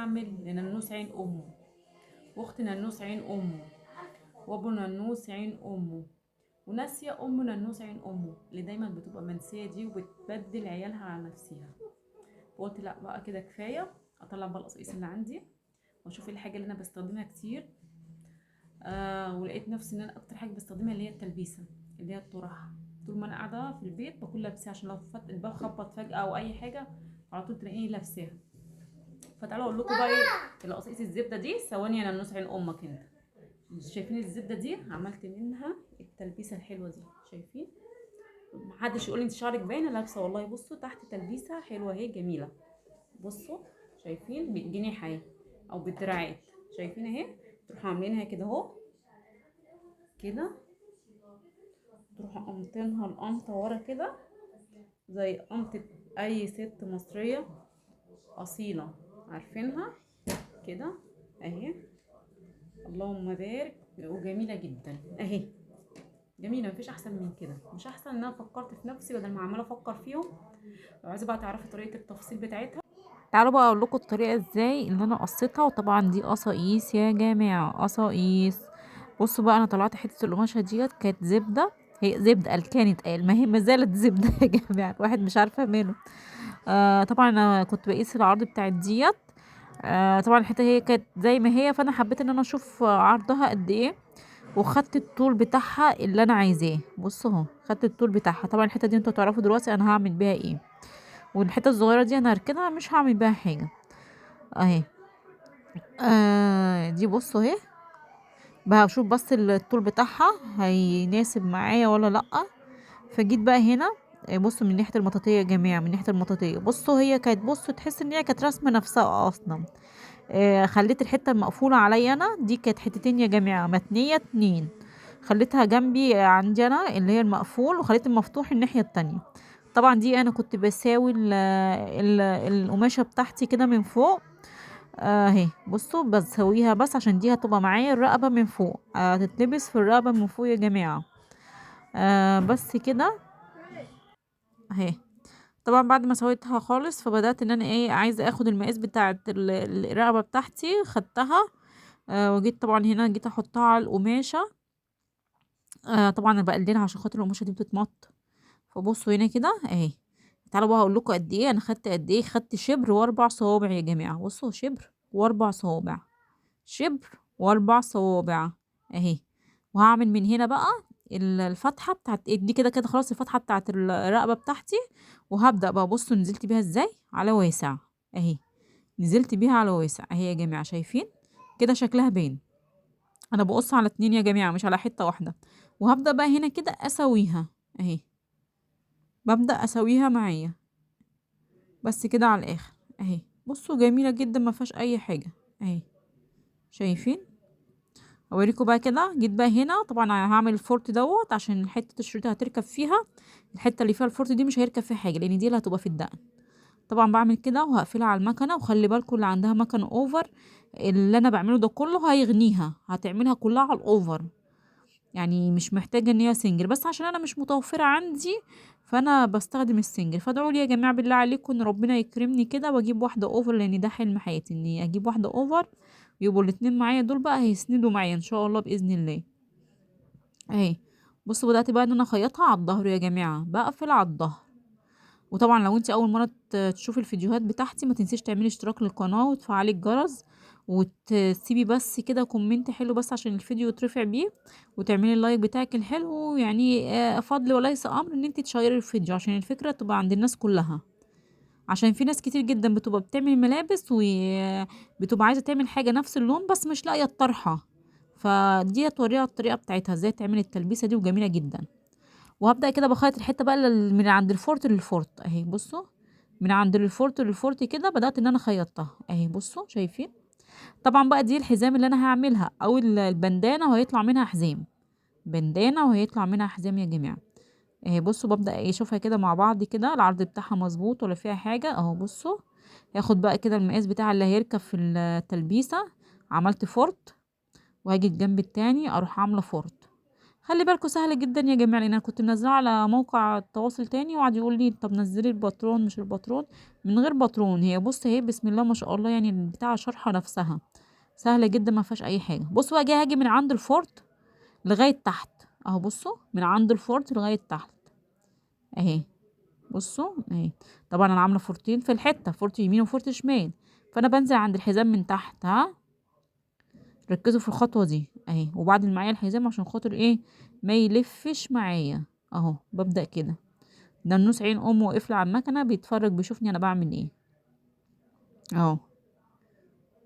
اعمل لننوس عين امه، واخت ننوس عين امه، وابو ننوس عين امه، وناسيه ام ننوس عين امه اللي دايما بتبقى منسية دي وبتبدل عيالها على نفسها. فقلت لا بقى كده كفاية، اطلع بقى القصاقيص اللي عندي واشوف ايه الحاجة اللي انا بستخدمها كتير. ولقيت نفسي ان انا اكتر حاجة بستخدمها اللي هي التلبيسه، اللي هي الطرح. طول ما انا قاعدة في البيت بكون لابساها، عشان لو الباب خبط فجاة او اي حاجة على طول تلاقيني لابساها. فتعالوا اقول لكم بقى ايه القصاقيص الزبدة دي. ثواني يا ننوس عين امك انت. شايفين الزبدة دي؟ عملت منها التلبيسه الحلوة دي، شايفين؟ محدش يقول لي انت شعرك باينة، لابسه والله. بصوا تحت تلبيسه حلوة اهي جميلة، بصوا شايفين بالجنيحه اهي او بالدراعات، شايفين اهي. تروحوا عاملينها كده اهو كده، تروحوا قمطينها القمطه ورا كده زي قمطه اي ست مصرية اصيلة عارفينها كده اهي. اللهم بارك، وجميلة جدا اهي، جميلة مفيش احسن من كده. مش احسن ان انا فكرت في نفسي بدل ما عماله افكر فيهم. لو عايزه بقى تعرفي طريقه التفصيل بتاعتها تعالوا بقى اقول لكم الطريقة ازاي اللي انا قصيتها. وطبعا دي قصاقيص يا جماعة، قصاقيص. بصوا بقى انا طلعت حتة القماشه ديت، كانت زبدة، هي زبدة قال كانت قال ما هي ما زالت زبدة يا جماعة، الواحد مش عارفه ماله. طبعا انا كنت بقيس العرض بتاع ديت. طبعا الحتة هي كانت زي ما هي، فانا حبيت ان انا اشوف عرضها قد ايه، وخدت الطول بتاعها اللي انا عايزاه. بصوا اهو خدت الطول بتاعها. طبعا الحتة دي انتوا تعرفوا دلوقتي انا هعمل بيها ايه، والحتة الصغيرة دي انا هركنها مش هعمل بيها حاجة اهي. دي بصوا اهي، بشوف بس الطول بتاعها هيناسب معايا ولا لا. فجيت بقى هنا بصوا من ناحية المطاطيه يا جماعة، من ناحية المطاطيه بصوا هي كانت، بصوا تحس ان هي كانت رسمه نفسها اصلا. خليت الحتة المقفولة عليا انا دي، كانت حتتين يا جماعة متنيه اتنين، خليتها جنبي عندي انا اللي هي المقفول، وخليت المفتوح الناحية التانية. طبعا دي انا كنت بساوي القماشه بتاعتي كده من فوق اهي. بصوا بسويها بس عشان دي هتبقى معايا الرقبة من فوق، هتتلبس في الرقبة من فوق يا جماعة. بس كده اهي. طبعا بعد ما سويتها خالص فبدات ان انا ايه عايزه اخد المقاس بتاعه الرقبة بتاعتي، خدتها. وجيت طبعا هنا جيت احطها على القماشه. طبعا انا بقللها عشان خاطر القماشه دي بتتمط. فبصوا هنا كده اهي. تعالوا بقى اقول لكم قد ايه انا خدت، قد ايه خدت شبر واربع صوابع يا جماعة. بصوا شبر واربع صوابع، شبر واربع صوابع اهي. وهعمل من هنا بقى الفتحة بتاعت دي كده كده خلاص، الفتحة بتاعت الرقبة بتاعتي. وهبدا بقى بصوا نزلت بيها ازاي على واسع اهي، نزلت بيها على واسع اهي يا جماعة. شايفين كده شكلها باين. انا بقص على اتنين يا جماعة مش على حتة واحدة. وهبدا بقى هنا كده اسويها اهي، ببدا اسويها معايا بس كده على الاخر اهي. بصوا جميلة جدا ما فيهاش اي حاجة اهي، شايفين؟ اوريكم بقى كده. جيت بقى هنا طبعا انا هعمل الفورت دوت عشان حتة الشريطه هتركب فيها، الحتة اللي فيها الفورت دي مش هيركب فيها حاجة لان دي اللي هتبقى في الدقن. طبعا بعمل كده وهقفلها على المكنه. وخلي بالكم اللي عندها مكنه over اللي انا بعمله ده كله هيغنيها، هتعملها كلها على ال over، يعني مش محتاجه ان هي single، بس عشان انا مش متوفرة عندي فانا بستخدم ال single. فادعوا لي يا جماعة بالله عليكم ان ربنا يكرمني كده واجيب واحدة over، لان ده حلم حياتي اني اجيب واحدة over، يبقوا الاتنين معايا دول بقى هيسندوا معايا ان شاء الله باذن الله اهي. بصوا بدات بقى ان انا اخيطها على الظهر يا جماعة، بقفل على الظهر. وطبعا لو انت اول مرة تشوفي الفيديوهات بتاعتي ما تنسيش تعملي اشتراك للقناة وتفعلي الجرس، وتسيبي بس كده comment حلو بس عشان الفيديو يترفع بيه، وتعملي ال like بتاعك الحلو. يعني فضل وليس امر ان انت تشيري الفيديو عشان الفكرة تبقى عند الناس كلها، عشان في ناس كتير جدا بتبقى بتعمل ملابس وبتبقى عايزه تعمل حاجة نفس اللون بس مش لاقيه الطرحة، فدي توريها الطريقة بتاعتها ازاي تعمل التلبيسه دي، وجميلة جدا. وهبدا كده بخيط الحتة بقى من عند الفورت للفورت اهي. بصوا من عند الفورت للفورت كده بدات ان انا خيطتها اهي. بصوا شايفين؟ طبعا بقى دي الحزام اللي انا هعملها او البندانه، وهيطلع منها حزام، بندانه وهيطلع منها حزام يا جماعة اهي. بصوا ببدا ايه اشوفها كده مع بعض كده العرض بتاعها مظبوط ولا فيها حاجة اهو. بصوا هاخد بقى كده المقاس بتاع اللي هيركب في التلبيسه، عملت فورت، وهاجي الجنب التاني اروح عامله فورت. خلي بالكم سهل جدا يا جماعة، لان انا كنت منزلاه على موقع التواصل تاني وقعد يقول لي طب نزلي الباترون، مش الباترون من غير باترون. هي بص اهي بسم الله ما شاء الله، يعني بتاع شرحه نفسها سهلة جدا ما فيهاش اي حاجة. بصوا بقى جاي هاجي من عند الفورت لغاية تحت اهو، بصوا من عند الفورت لغاية تحت اهي، بصوا اهي. طبعا انا عامله فورتين في الحتة، فورت يمين وفورت شمال، فانا بنزل عند الحزام من تحت. ها ركزوا في الخطوة دي اهي، وبعد معايا الحزام عشان خاطر ايه ما يلفش معايا اهو. ببدا كده، ده النص عين امه واقف على المكنه بيتفرج بيشوفني انا بعمل ايه اهو.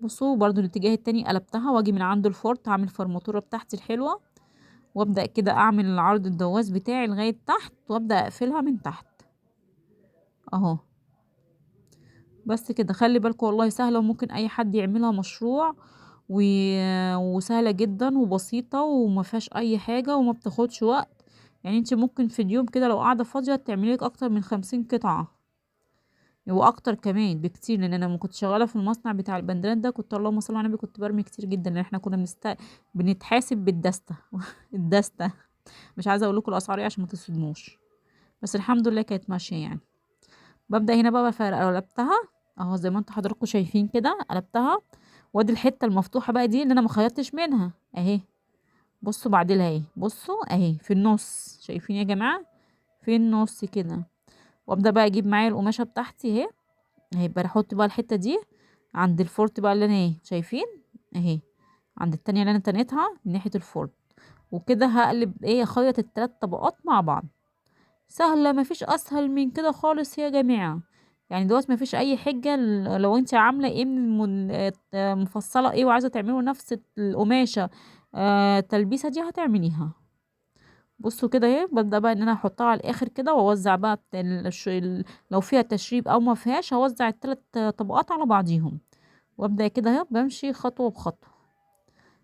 بصوا برضو الاتجاه التاني قلبتها، واجي من عند الفورت هعمل فرماتوره بتاعتي الحلوة، وابدا كده اعمل العرض الدواس بتاعي لغاية تحت، وابدا اقفلها من تحت اهو. بس كده. خلي بالكم والله سهلة، وممكن اي حد يعملها مشروع، وسهلة جدا وبسيطة وما فيهاش اي حاجة وما بتاخدش وقت. يعني انت ممكن في اليوم كده لو قاعدة فاضية تعملي لك اكتر من 50 قطعه واكتر كمان بكتير، لان انا لما كنت شغالة في المصنع بتاع البندرات ده كنت اللهم صل على النبي كنت برمي كتير جدا، لان احنا كنا بنتحاسب بالدسته الدسته، مش عايزه اقول لكم الاسعار ايه عشان ما تصدموش، بس الحمد لله كانت ماشية يعني. ببدا هنا بقى قلبتها اهو زي ما انتم حضراتكم شايفين كده، قلبتها، وادي الحتة المفتوحة بقى دي اللي انا ما خيطتش منها اهي. بصوا بعدلها اهي، بصوا اهي في النص، شايفين يا جماعة في النص كده. وابدا بقى اجيب معايا القماشه بتاعتي اهي، هيبقى احط بقى الحتة دي عند الفورت بقى اللي انا اهي شايفين اهي، عند التانية اللي انا تنيتها من ناحية الفورت، وكده هقلب ايه اخيط التلات طبقات مع بعض. سهلة مفيش اسهل من كده خالص يا جماعة. يعني دلوقتي مفيش اي حجه، لو انت عامله ايه من مفصلة ايه وعايزه تعملوا نفس القماشه التلبيسه دي هتعمليها. بصوا كده اهي، ببدا بقى ان انا احطها على الاخر كده، واوزع بقى لو فيها تشريب او ما فيهاش هوزع الثلاث طبقات على بعضيهم، وابدا كده اهي بمشي خطوة بخطوة.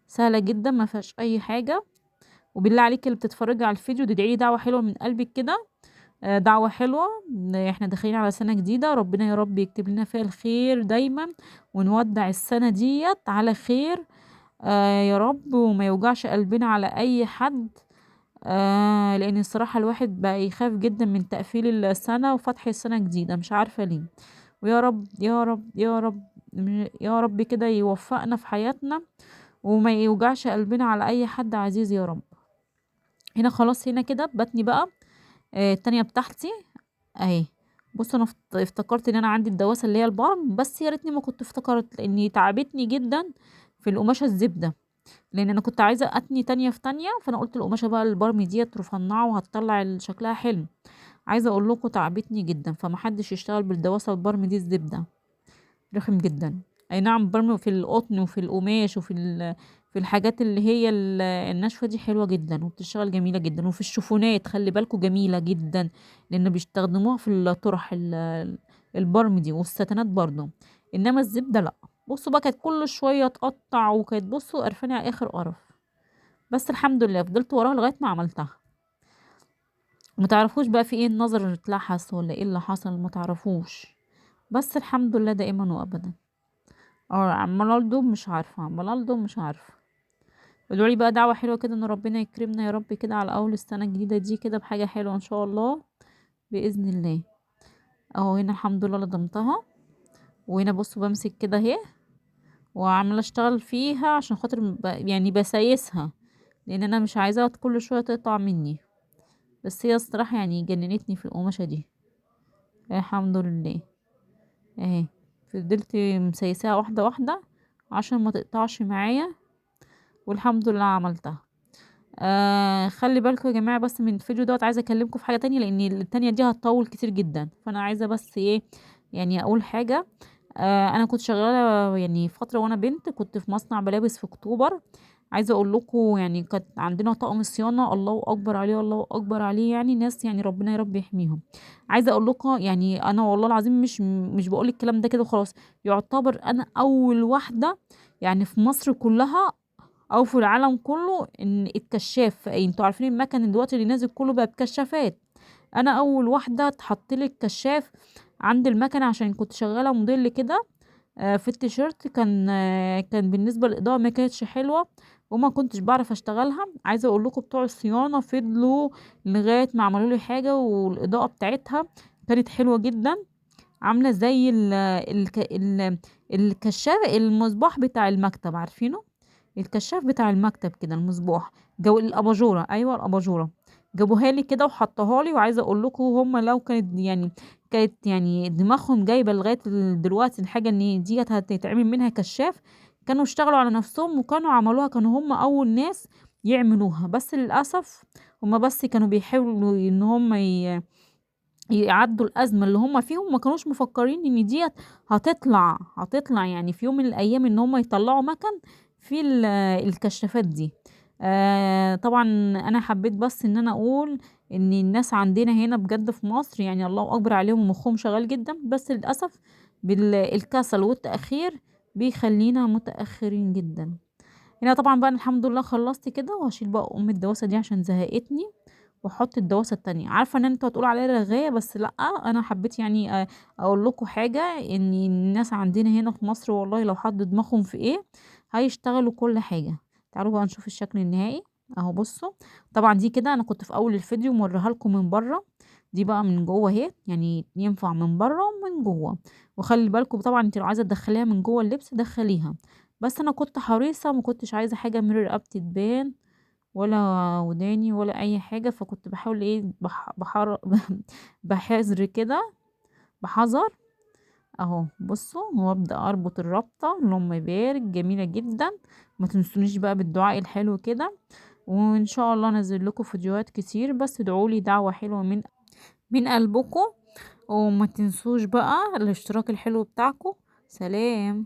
سهلة جدا ما فيهاش اي حاجة. وبالله عليك اللي بتتفرجي على الفيديو تدعي لي دعوه حلوة من قلبك كده، دعوه حلوة، احنا داخلين على سنة جديدة، ربنا يا رب يكتب لنا فيها الخير دايما، ونودع السنة ديت على خير يا رب، وما يوجعش قلبنا على اي حد، لان الصراحة الواحد بقى يخاف جدا من تقفيل السنة وفتح السنة الجديدة، مش عارفه ليه. ويا رب يا رب يا رب يا رب كده يوفقنا في حياتنا وما يوجعش قلبنا على اي حد عزيز يا رب. هنا خلاص، هنا كده بتني بقى التانية بتاعتي اهي. بصوا انا افتكرت ان انا عندي الدواسه اللي هي البرم، بس يا ريتني ما كنت افتكرت، لاني تعبتني جدا في القماشه الزبدة، لان انا كنت عايزه اتني تانية في تانية، فانا قلت القماشه بقى البرم ديت رفنعه وهتطلع شكلها حلو. عايزه اقول لكم تعبتني جدا، فمحدش يشتغل بالدواسه البرم دي الزبدة، رخم جدا. اي نعم برم في القطن وفي القماش وفي في الحاجات اللي هي الناشفه دي حلوة جدا وبتشتغل جميلة جدا، وفي الشوفونات خلي بالكم جميلة جدا، لان بيستخدموها في الطرح البرم دي والستانات برضو، انما الزبدة لا. بصوا بقى كانت كل شوية تقطع، وكانت بصوا قرفانه على اخر قرف، بس الحمد لله فضلت وراها لغاية ما عملتها. ما تعرفوش بقى في ايه، النظر اتلحس ولا ايه اللي حصل ما تعرفوش، بس الحمد لله دائما وابدا. عماله الضم مش عارفه، عماله الضم مش عارفه. ادعوا لي بقى دعوه حلوة كده ان ربنا يكرمنا يا رب كده على اول السنة الجديدة دي كده بحاجة حلوة ان شاء الله باذن الله. اهو هنا الحمد لله لضمتها، وهنا بصوا بمسك كده اهي وعماله اشتغل فيها عشان خاطر يعني بسايسها، لان انا مش عايزاها كل شوية تقطع مني، بس هي الصراحة يعني جننتني في القماشه دي الحمد لله. اهي فضلت مسيساها واحدة واحدة عشان ما تقطعش معايا، والحمد لله عملتها. خلي بالكم يا جماعة بس من الفيديو دوت، عايزه اكلمكم في حاجة تانية لان التانية دي هتطول كتير جدا، فانا عايزه بس ايه يعني اقول حاجة. انا كنت شغالة يعني فترة وانا بنت، كنت في مصنع ملابس في اكتوبر. عايزه اقول لكم يعني كانت عندنا طقم صيانة الله اكبر عليه الله اكبر عليه، يعني ناس يعني ربنا يا رب يحميهم. عايزه اقول لكم يعني انا والله العظيم مش بقول الكلام ده كده وخلاص، يعتبر انا اول واحدة يعني في مصر كلها او في العالم كله ان الكشاف، انتوا عارفين المكن دلوقتي اللي نازل كله بقى بكشافات، انا اول واحدة اتحط لي الكشاف عند المكنه، عشان كنت شغالة موديل كده في التيشيرت، كان بالنسبة للاضاءة ما كانتش حلوة، وما كنتش بعرف اشتغلها. عايزه اقول لكم بتوع الصيانة فضلوا لغاية ما عملوا لي حاجة، والاضاءة بتاعتها كانت حلوة جدا، عامله زي الكشاف، المصباح بتاع المكتب، عارفينه الكشاف بتاع المكتب كده، المصباح جو الاباجوره، ايوه الاباجوره، جابوها لي كده وحطوها لي. وعايزه اقول لكم هم لو كانت يعني كانت يعني دماغهم جايبه لغاية دلوقتي الحاجة ان ديت هتتعمل منها كشاف، كانوا اشتغلوا على نفسهم وكانوا عملوها، كانوا هم اول ناس يعملوها. بس للاسف هم بس كانوا بيحاولوا ان هم يعدوا الازمة اللي هم فيهم، وما كانوش مفكرين ان ديت هتطلع يعني في يوم من الايام ان هم يطلعوا مكن في الكشافات دي. طبعا انا حبيت بس ان انا اقول ان الناس عندنا هنا بجد في مصر يعني الله اكبر عليهم، ومخهم شغال جدا، بس للاسف بالكسل والتاخير بيخلينا متاخرين جدا. هنا طبعا بقى الحمد لله خلصت كده، وهشيل بقى ام الدواسه دي عشان زهقتني، واحط الدواسه التانية. عارفه ان انتوا هتقولوا عليا رغايه، بس لا، انا حبيت يعني اقول لكم حاجة، ان الناس عندنا هنا في مصر والله لو حطوا دماغهم في ايه هيشتغلوا كل حاجة. تعالوا بقى نشوف الشكل النهائي اهو. بصوا طبعا دي كده انا كنت في اول الفيديو موريها لكم من بره، دي بقى من جوه اهي، يعني ينفع من بره ومن جوه. وخلي بالكم طبعا انت لو عايزه تدخليها من جوه اللبس دخليها، بس انا كنت حريصة ما كنتش عايزه حاجة من رقبتي تبان ولا وداني ولا اي حاجة، فكنت بحاول ايه بحذر كده، بحذر اهو. بصوا وابدا اربط الربطه، اللهم يبارك، جميلة جدا. ما تنسونيش بقى بالدعاء الحلو كده، وان شاء الله انزل لكم فيديوهات كتير، بس ادعوا لي دعوه حلوة من قلبكم، وما تنسوش بقى الاشتراك الحلو بتاعكم. سلام.